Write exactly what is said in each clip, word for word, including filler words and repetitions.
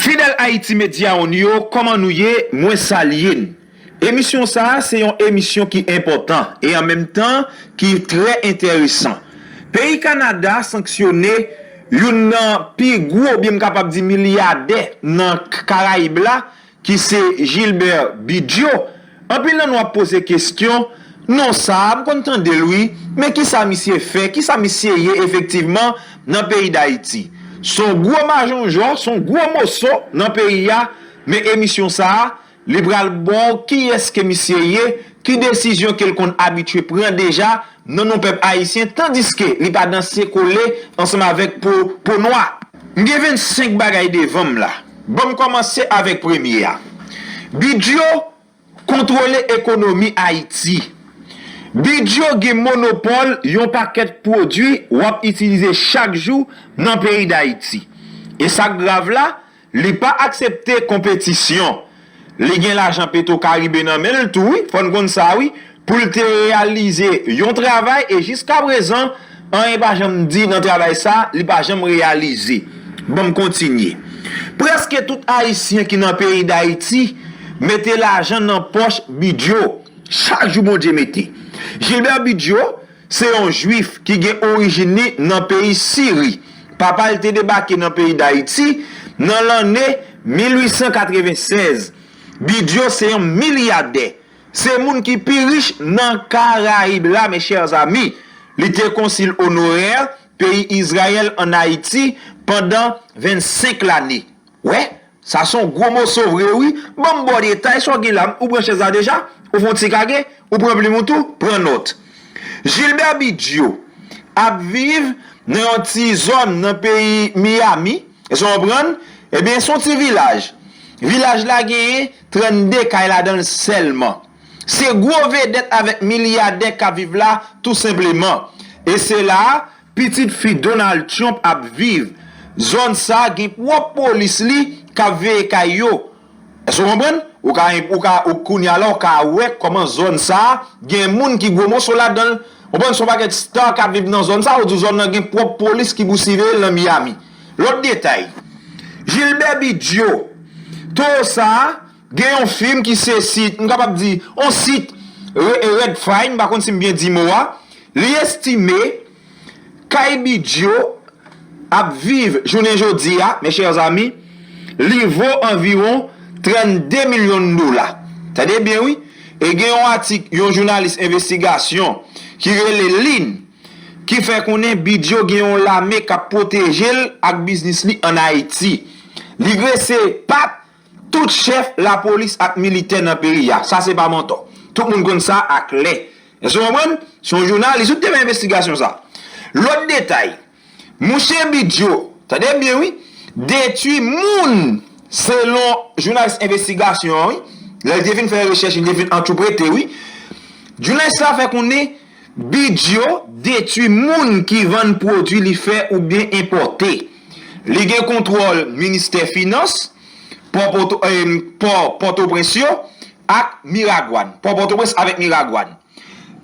Fidèl Ayiti Medya One yo, kòman nou ye? Mwen salye n. Emisyon sa a se yon emisyon ki enpòtan e an menm tan ki trè enteresan. Peyi Kanada sanksyone youn nan pi gwo, oubyen m kapab di milyadè nan Karayib la, ki se Gilbert Bigio. Anpil nan nou ap poze kesyon, non sa a, m konn tande l wi, men kisa misye fè, kisa misye ye efektivman nan peyi Dayiti? S on gwo majonjò, s on gwo moso nan peyi a, men emisyon sa a, li pral ba w kiyès ke misye ye, ki desizyon ke l konn abitye pran deja nan non pèp ayisyen, tandiske li pa danse kole ansanm avèk po, po nwa. M gen vennsenk bagay devan m la. Ban m kòmanse avèk premye a. Bigio kontwole ekonomi Ayiti. Bigio gen monopòl yon pakèt pwodui w ap itilize chak jou nan peyi Dayiti. E sa k grav la, li pa aksepte konpetisyon. Li gen lajan Petro Caribe nan men l tou wi, fò n konn sa wi, pou l te reyalize yon travay e jiskaprezan, anyen pa janm di nan travay sa, li pa janm reyalize. Ban m kontinye. Prèske tout Ayisyen ki nan peyi Dayiti mete lajan nan pòch Bigio. Chak jou Bondye mete. Gilbert Bigio se yon Jwif ki gen orijin li nan peyi Siri. Papa l te debake nan peyi Dayiti nan lanne mil uit san katreven sèz. Bigio se yon milyadè. Se moun ki pi rich nan Karayib la, mes chers amis. Li te konsil onorè peyi Izrayèl ann Ayiti pandan vennsenk lane. Wè, sa s on gwo moso vre wi. Ban m ba w detay, sa w gen la, ou pran chèz la deja? Ou fè yon ti kage? Ou pran plim ou tou? Pran nòt. Gilbert Bigio ap viv nan yon ti zòn nan peyi Miami. Èske w konprann? Ebyen, s on ti vilaj. Vilaj la genyen trannde kay ladan l sèlman. Se gwo vedèt avèk milyadè k ap viv la, tou senpleman. E se la a, pitit fi Donald Trump ap viv. Zòn sa a gen pwòp polis li k ap veye kay yo. Èske w konprann? Ou ka, ou ka, ou, kounye a la, ou ka wè kòman zòn sa a gen moun ki gwo moso ladan l. Ou konprann, s on pakèt star k ap viv nan zòn sa a, ou di zòn nan gen pwòp polis ki pou siveye l nan Miami. Lòt detay, Gilbert Bigio, towo sa a, gen yon fim ki se sit, m kapab di, yon sit, Re-, Red Fine, m pa konn si m byen di mo a, li estime kay Bigio ap viv jounen jodi a, mes chers amis, li vo anviwon trannde milyon dola. Tande byen wi, e gen yon atik yon jounalis envestigasyon ki rele Lin, ki fè konnen Bigio gen yon lame k ap pwoteje l ak biznis li ann Ayiti. Li grese pat tout chèf lapolis ak militè nan peyi a. Sa se pa mantò. Tout moun konn sa aklè. Èske w konprann? Se yon jounalis, ou te fè envestigasyon sa. Lòt detay, mouche Bigio, tande byen wi, detwi moun selon jounalis envestigasyon an wi. Lè l te fin fè rechèch, li te fin antèprete wi. Jounalis la fè konnen Bigio detwi moun ki vann pwodui li fè oubyen enpòte. Li gen kontwòl ministè finans, pò Pòto-, eh, pò Pòtoprens yo ak Miragwàn. Pò Pòtoprens avèk Miragwàn.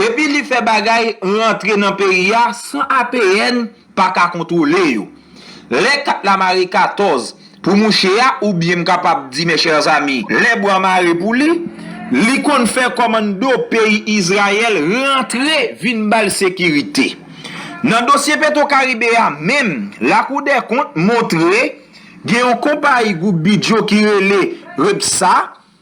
Epi li fè bagay rantre nan peyi a san A P N pa ka kontwole yo. Lè kat la mare katòz pou mouche a, oubyen m kapab di, mes chers amis, lè bwa mare pou li, li konn fè kòmando peyi Izrayèl rantre vin ba l sekirite. Nan dosye Petro Caribe a menm, Lakou dè Kont montre gen yon konpayi gwoup Bidjo ki rele REPSA,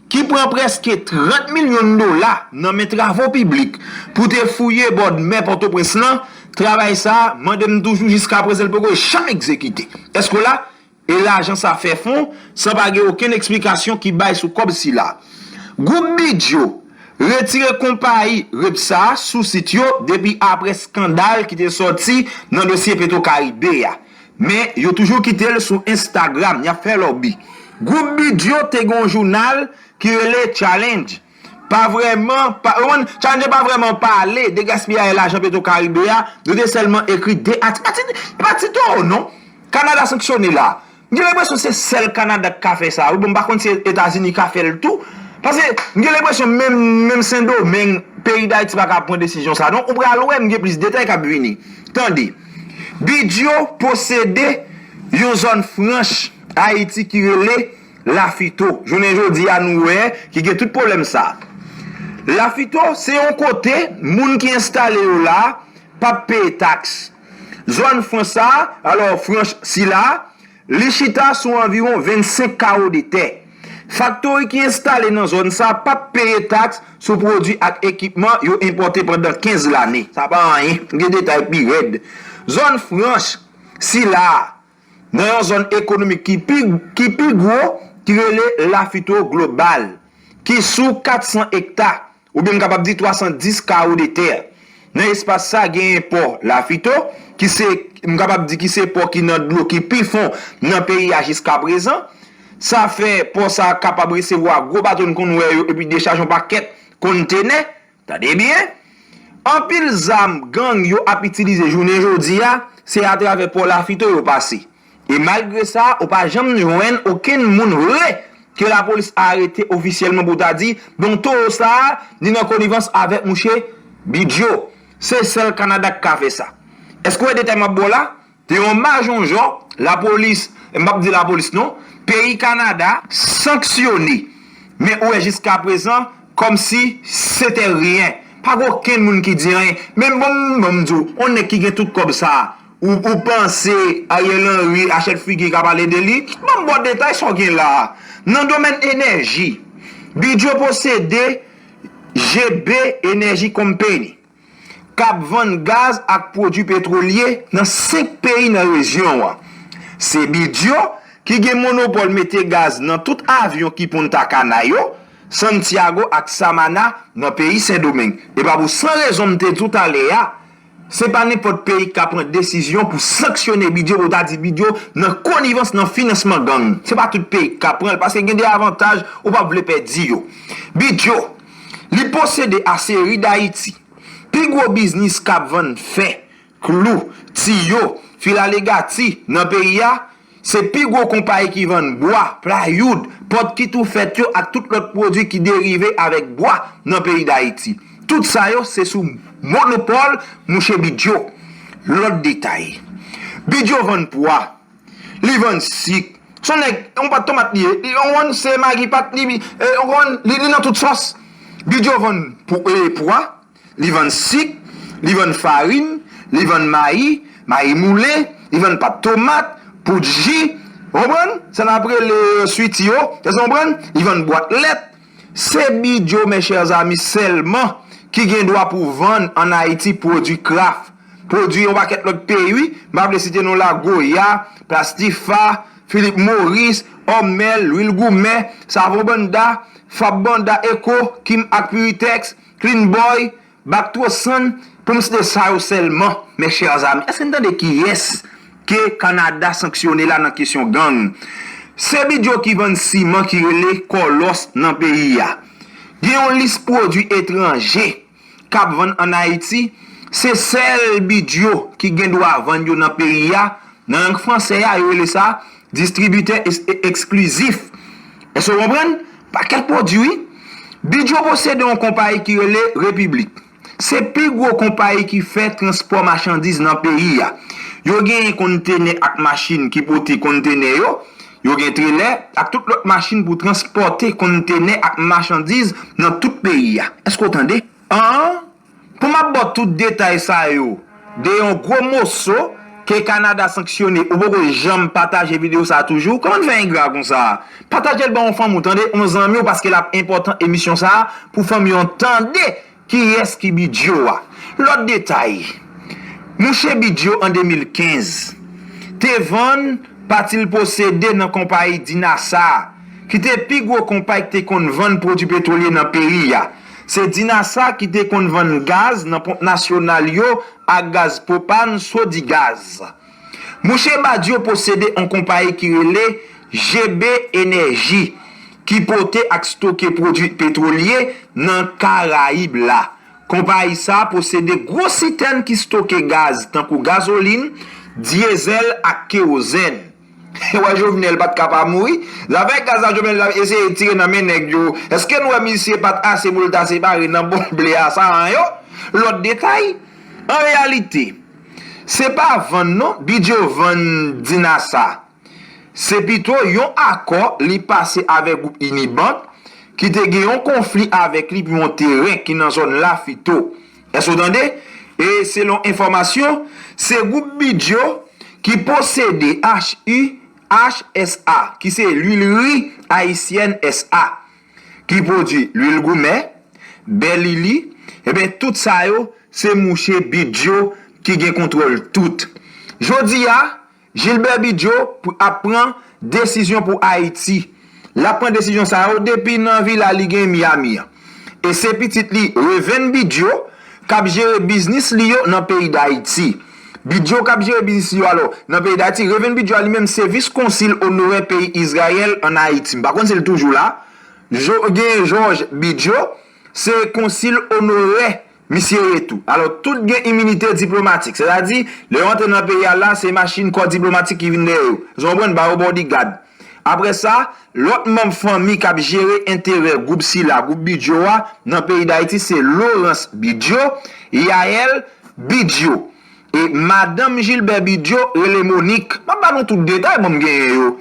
ki pran prèske trant milyon dola nan men Travo Piblik pou te fouye bòdmè Pòtoprens lan. Travay sa a, mande m toujou, jiskaprezan, li poko janm egzekite. Èske w la? E lajan sa fè fon san pa gen okenn eksplikasyon ki bay sou kòb sila. Gwoup Bidjo retire konpayi REPSA a sou sit yo depi apre eskandal ki te sòti nan dosye Petro Caribe a. Men, yo toujou kite l sou Instagram, y ap fè lòbi. Gwoup Bidjo te gen yon jounal ki rele Challenge. Pa vrèman, pa, ou konprann, Challenge pa vrèman pale de gaspiyay lajan Petro Caribe a, yo te sèlman ekri de atik. Pa ti, pa ti towo, non. Kanada sanksyone la. M gen lenpresyon se sèl Kanada k ka fè sa wi. Bon, m pa konn si Etazini ka fè l tou. Paske m gen lenpresyon menm, menm Sendomeng, peyi Dayiti pa ka pran desizyon sa. Donk, ou pral wè, m gen plis detay k ap vini. Tande. Bidjo posede yon zòn franch Ayiti ki rele Lafito. Jounen jodi a, nou wè ki gen tout pwoblèm sa. Lafito se yon kote moun ki enstale yo la p ap peye taks. Zòn franch sa, alò franch sila, li chita sou anviwon vennsenk kawo de tè. Faktori ki enstale nan zòn sa p ap peye taks sou pwodui ak ekipman yo enpòte pandan kenz lane. Sa pa anyen, gen detay pi rèd. Zòn franch sila, nan yon zòn ekonomik ki pi, ki pi gwo, ki rele Lafito Global, ki sou kat san ekta, oubyen m kapab di twa san dis kawo de tè. Nan espas sa, genyen pò Lafito, ki se, m kapab di ki se pò ki nan dlo ki pi fon nan peyi a jiskaprezan. Sa fè pò sa a kapab resevwa gwo bato n konn wè yo epi dechaj yon pakèt kontenè. Tande byen, anpil zam gang yo ap itilize jounen jodi a, se atravè pò Lafito yo pase. E malgre sa, ou pa janm jwenn okenn moun vre ke lapolis arete ofisyèlman pou ta di, bon, towo sa a, li nan konivans avèk mouche Bidjo. Se sèl Kanada k ka fè sa. Èske w wè detay m ap ba w la? Te yon majonjò, lapolis, m p ap di lapolis non, peyi Kanada sanksyone. Men ou wè jiskaprezan, kòmsi se te ryen. Pa gen okenn moun ki di anyen. Men bon, bon, m di w, yon nèg ki gen tout kòb sa a, ou, ou panse Ariel Henry, achèt figi ka pale de li? Ban m ba w detay sa w gen la a. Nan domèn enèji, Bidjo posede G B Energy Company k ap vann gaz ak pwodui petwolye nan senk peyi nan rejyon an. Se Bidjo ki gen monopòl mete gaz nan tout avyon ki Punta Cana yo, Santiago ak Samana nan peyi Sendomeng. E pa pou san rezon m te di w talè a, se pa nenpòt peyi k ka pran desizyon pou sanksyone Bidjo, pou ta di Bidjo nan konivans nan finansman gang. Se pa tout peyi k ka pran l, paske gen de avantaj ou p ap vle pèdi yo. Bidjo, li posede Aceri Dayiti, pi gwo biznis k ap vann fè, klou, tiyo, fil alegati nan peyi a, se pi gwo konpayi ki vann bwa, playoud, pòt ki tou fèt yo ak tout lòt pwodui ki derive avèk bwa nan peyi Dayiti. Tout sa yo se sou monopòl mouche Bidjo. Lòt detay. Bidjo vann pwa, li vann sik. Se yon nèg, yon pat tomat li ye. Li, yon wonn se magi pat li, e, yon wonn, li, li nan tout sòs. Bidjo vann pou, e, pwa, li vann sik, li vann farin, li vann mayi, mayi moule, li vann pat tomat, poud ji, ou konprann? Sa n ap rele switi yo, èske w konprann? Li vann bwat lèt. Se Bidjo, mes chers amis, sèlman ki gen dwa pou vann ann Ayiti pwodui kraf. Pwodui yon pakèt lòt peyi, wi. M pa vle site non la, Goya, Plastifa, Philip Morris, Hormel, Lwil Goumen, Savon Banda, Fab Banda, Eko, Kim ak Puritex, Clean Boy, Bactrosan, pou m site sa yo sèlman, mes chers amis. Èske n tande kiyès ke Kanada sanksyone la nan kesyon gang? Se Bidjo ki vann siman ki rele Kòlòs nan peyi a. Gen yon lis pwodui etranje k ap vann ann Ayiti, se sèl Bidjo ki gen dwa vann yo nan peyi a. Nan lang fransè a, yo rele sa distribitè es-, e-, eksklizif. Èske w konprann? Pakèt pwodui, wi. Bidjo posede yon konpayi ki rele Repiblik. Se pi gwo konpayi ki fè transpò machandiz nan peyi a. Yo genyen kontenè ak machin ki pote kontenè yo. Yo gen trelè ak tout lòt machin pou transpòte kontenè ak machandiz nan tout peyi a. Èske w tande? An, pou m ap ba w tout detay sa yo de yon gwo moso ke Kanada sanksyone, ou poko janm pataje videyo sa a toujou? Kòman n fè engra konsa? Pataje l ba yon fanmi w, tande, yon zanmi w, paske l ap enpòtan emisyon sa a pou fanmi w tande kiyès ki Bidjo a. Lòt detay, mouche Bidjo an de mil kenz te vann pati l posede nan konpayi Dinasa a, ki te pi gwo konpayi ki te konn vann pwodui petwolye nan peyi a. Se Dinasa ki te konn vann gaz nan ponp nasyonal yo ak gaz pwopàn, Sodigaz. Mouche Bidjo posede yon konpayi ki rele G B Energy, ki pote ak stoke pwodui petwolye nan Karayib la. Konpayi sa a posede gwo sitèn ki stoke gaz, tankou gazolin, dyezèl ak kewozèn. Wè, Jovenel pa t ka pa mouri. Zafè gaz la, Jovenel ap eseye tire nan men nèg yo. Èske n wè misye pa t ase pou l ta separe nan bon ble a sa a yo? Lòt detay, an reyalite, se pa vann non, Bidjo vann Dinasa. Se pito yon akò li pase avèk gwoup Unibank ki te gen yon konfli avèk li pou yon teren ki nan zòn Lafito. Èske w tande? E selon enfòmasyon, se gwoup Bidjo ki posede H U H S A, ki se L'Huilerie Haïtienne S A, ki pwodui lwil goumè, bè lili, ebyen, tout sa yo, se mouche Bidjo ki gen kontwòl tout. Jodi a, Gilbert Bidjo ap pran desizyon pou Ayiti. L ap pran desizyon sa yo depi nan vila li gen Miami an. E se pitit li, Reven Bidjo, k ap jere biznis li yo nan peyi Dayiti. Bidjo k ap jere biznis li yo alò nan peyi Dayiti. Reven Bidjo a li menm se vis konsil onorè peyi Izrayèl ann Ayiti. M pa konn si l toujou la. Jo, gen Jòj Bidjo, se konsil onorè misye ye tou. Alò, tout gen iminite diplomatik. Sètadi, lè yo antre nan peyi a la, se machin kò diplomatik ki vin dèyè yo. Èske w konprann? Ba yo bodyguard. Apre sa, lòt manm fanmi k ap jere enterè gwoup sila, gwoup Bidjo a, nan peyi Dayiti, se Laurence Bidjo, Yaël Bidjo. E madanm Gilbert Bidjo rele Monique. M ap ba nou tout detay, bon, m genyen yo.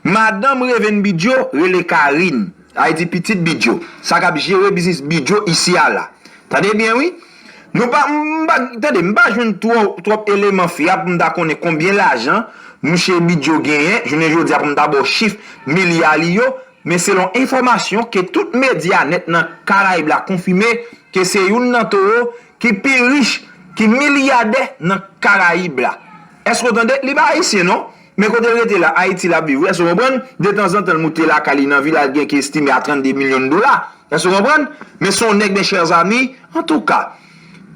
Madanm Reven Bidjo rele Karine. Sa vle di pitit Bidjo. Sa k ap jere biznis Bidjo isi a la. Tande byen, wi. Nou pa, m pa, tande, m pa jwenn twò, twòp eleman fyab pou m ta konnen konbyen lajan mouche Bidjo genyen, jounen jodi a pou m ta ba w chif milya li yo, men selon enfòmasyon ke tout medya nèt nan Karayib la konfime ke se youn nan towo ki pi rich, ki milyadè nan Karayib la. Èske w tande? Li pa ayisyen non, men kote l rete la, Ayiti l ap viv wi. Èske w konprann? Detanzantan l moute lakay li nan vila l gen ki estime a trannde milyon dola. Èske w konprann? Men se yon nèg, mes chers amis, antouka,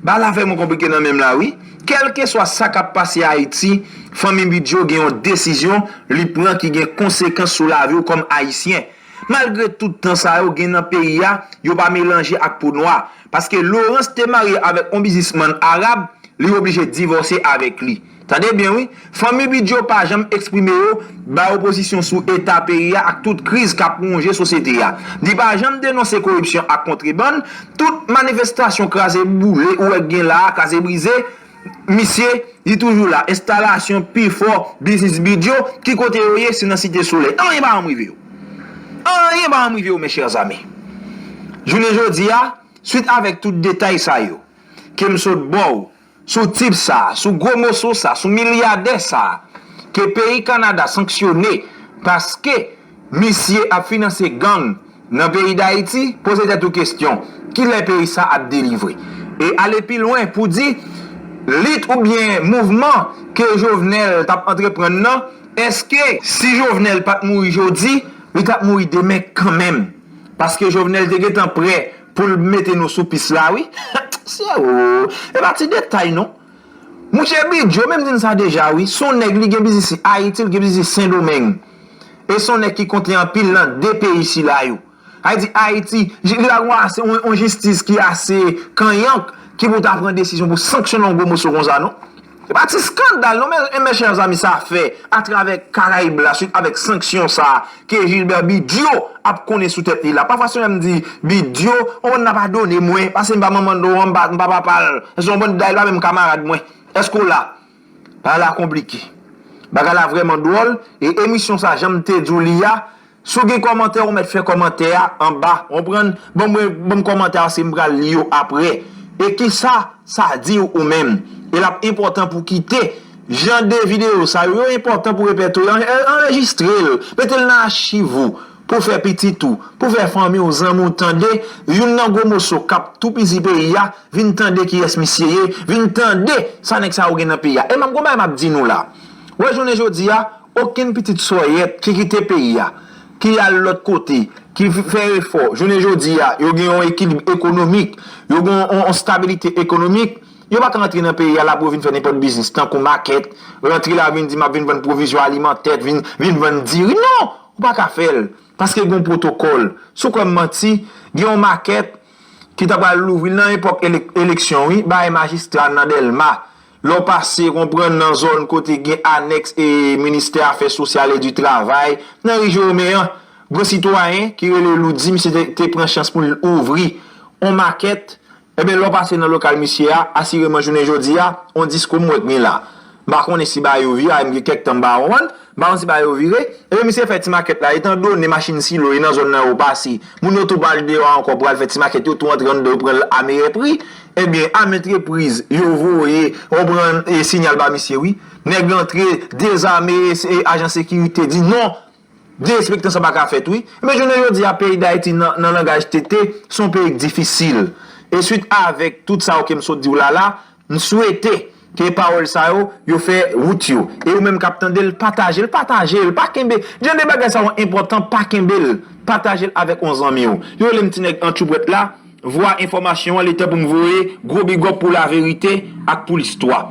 bagay la vrèman konplike nan men m la wi. Kèlkeswa sa k ap pase Ayiti, fanmi Bidjo gen yon desizyon li pran ki gen konsekans sou lavi w kòm ayisyen. Malgre tout tan sa yo gen nan peyi a, yo pa melanje ak po nwa. Paske Laurence te marye avèk yon biznismann arab, li oblije divòse avèk li. Tande byen wi, fanmi Bidjo pa janm eksprime yo bay opozisyon sou eta peyi a ak tout kriz k ap wonje sosyete a. Li pa janm denonse koripsyon ak kontrebann, tout manifestasyon kraze boule ou wè k gen la a, kraze brize, misye, li toujou la. Enstalasyon pi fò biznis Bidjo, ki kote yo ye? Se nan Site Solèy. Anyen pa janm rive yo. Anyen pa janm rive yo, mes chers amis. Jounen jodi a, swit avèk tout detay sa yo ke m sot ba w sou tip sa, sou gwo moso sa, sou milyadè sa, ke peyi Kanada sanksyone paske misye ap finanse gang nan peyi Dayiti, poze tèt ou kesyon, kilè peyi sa ap delivre? E ale pi lwen pou di, lit oubyen mouvman ke Jovenel t ap antreprann nan, èske si Jovenel pa t mouri jodi, li t ap mouri demen kanmenm? Paske Jovenel te gentan prè pou l mete nou sou pis la wi. Sye o, e pa ti detay non. Mouche Bidjo, men m di n sa deja wi, se yon nèg li gen biznis Ayiti, li gen biznis Sendomeng. E se yon nèg ki konte anpil nan de peyi sila yo. Sa vle di Ayiti, li pa gen yon ase, yon, yon jistis ki ase kanyank ki pou ta pran desizyon pou sanksyone yon gwo moso konsa non. Se pa ti skandal non, men, mes chers amis, sa fè atravè Karayib la, swit avèk sanksyon sa ke Gilbert Bidjo ap konnen sou tèt li la. Pafwa se lè m di Bidjo, yon bann n ap padone mwen, paske m pa manman l non, m pa, m pa papa l. Èske w konprann? Dayè l pa menm kamarad mwen. Èske w la? Bagay la konplike. Bagay la vrèman dwòl. E emisyon sa, jan m te di w li a, si w gen kòmantè, ou mèt fè kòmantè a anba. Ou konprann? Ban mwen, ban m kòmantè a, se m pral li yo aprè. E kisa sa di w ou menm? E l ap enpòtan pou kite jan de videyo sa yo, yo enpòtan pou repètoye, an-, anrejistre l, mete l nan achiv ou, pou fè pitit ou, pou fè fanmi w, zanmi w tande youn nan gwo moso k ap toupizi peyi a, vin tande kiyès misye ye, vin tande sa nèg sa yo gen nan peyi a. E m ap gon bagay m ap di nou la. Wè jounen jodi a, okenn pitit sòyèt ki kite peyi a, ki al lòt kote, ki f-, fè efò, jounen jodi a, yo gen yon ekilib ekonomik, yo gen yon, yon stabilite ekonomik, yo pa ka rantre nan peyi a la pou yo vin fè nenpòt biznis, tankou makèt, rantre la vin di m ap vin vann pwovizyon alimantè, vin, vin vann diri. Non! Ou pa ka fè l, paske gen yon pwotokòl. Si w kwè m manti, gen yon makèt ki ta pral louvri nan epòk elek-, eleksyon, wi, bay majistra nan Dèlma. Lè w pase, konprann, nan zòn kote gen anèks e ministè afè sosyal e di travay, nan ri Jerome an, gen yon sitwayen ki rele Loudy, misye te, te pran chans pou l ouvri yon makèt. Ebyen, lè w pase nan lokal misye a, asireman jounen jodi a, yon diskou m wè k gen la. M pa konnen si bagay yo vye, a, m gen kèk tan m pa konprann. M pa konn si bagay yo vire. Ebyen, misye fè ti makèt la, etan done machin silo e nan zòn nan yo pase, moun yo tou pral deyò ankò pral fè ti makèt, yo tou antre anndan, yo pran l a meyè pri. Ebyen, a mentrepriz, yo voye, yo pran e sinyal ba misye, wi. Nèg antre, dezame e, e ajan sekirite, di non, derespektan sa pa ka fèt, wi. Men jounen jodi a, peyi Dayiti, nan, nan langaj T T, se yon peyi k difisil. E swit avèk tout sa yo ke m sot di w la la, m swete ke pawòl sa yo, yo fè wout yo. E ou menm k ap tande l, pataje l, pataje l, pa kenbe. Jan de bagay sa yo enpòtan, pa kenbe l. Pataje l avèk yon zanmi w. Yo rele m ti nèg antchoubwèt la, vwa enfòmasyon an, li tan pou m voye, gwo big up pou laverite ak pou listwa.